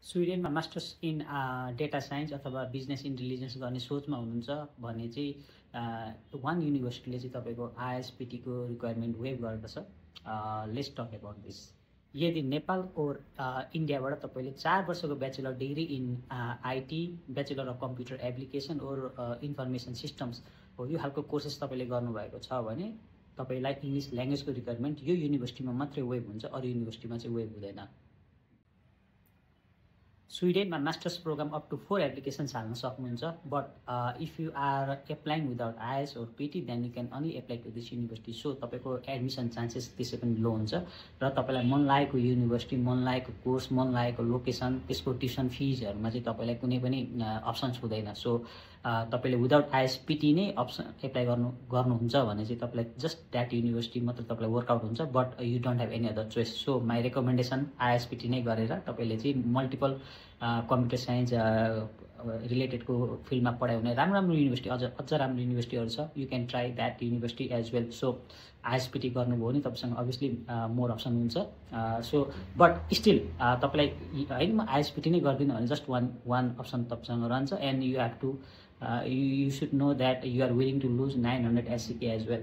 स्विडेनमा masters in data science अथवा business intelligence गर्ने सोचमा हुनुहुन्छ भने चाहिँ वान युनिभर्सिटीले चाहिँ तपाईँको आइएसपिटीको रिक्वायरमेन्ट वेभ गरेको छ। Let's talk about this. यदि नेपाल ओर इन्डियाबाट तपाईँले 4 वर्षको bachelor degree in IT, bachelor of computer application or information systems हो यो खालको कोर्सेस तपाईँले गर्नुभएको छ भने तपाईँलाई इङ्ग्लिस ल्याङ्ग्वेजको रिक्वायरमेन्ट यो युनिभर्सिटीमा मात्रै वेभ हुन्छ, अरू युनिभर्सिटीमा चाहिँ वेभ हुँदैन। स्विडेनमा masters program up to 4 applications हाल्न सक्नुहुन्छ, but if you are applying without IS or PT then you can only apply to this university. So तपाईँको एडमिसन चान्सेस त्यसै पनि लो हुन्छ र तपाईँलाई मन लागेको युनिभर्सिटी, मन लागेको कोर्स, मन लागेको लोकेसन, त्यसको ट्युसन फिजहरूमा चाहिँ तपाईँलाई कुनै पनि अप्सन्स हुँदैन। सो तपाईँले विदाउट आइएसपिटी नै एप्लाई गर्नुहुन्छ भने चाहिँ तपाईँलाई जस्ट द्याट युनिभर्सिटी मात्र तपाईँलाई वर्कआउट हुन्छ, but you don't have any other choice. So my recommendation ISPT नै गरेर तपाईँले चाहिँ मल्टिपल कम्प्युटर साइन्स रिलेटेडको फिल्डमा पढाइ हुने राम्रो युनिभर्सिटी, अझ राम्रो युनिभर्सिटीहरू छ। You can try that university as well. So ISPT गर्नुभयो भने तपाईँसँग अभियसली मोर अप्सन हुन्छ। सो बट स्टिल तपाईँलाई होइन म आइएसपिटी नै गर्दिनँ भने जस्ट वान अप्सन तपाईँसँग रहन्छ and you have to you should know that you are willing to lose 900 SCK as well.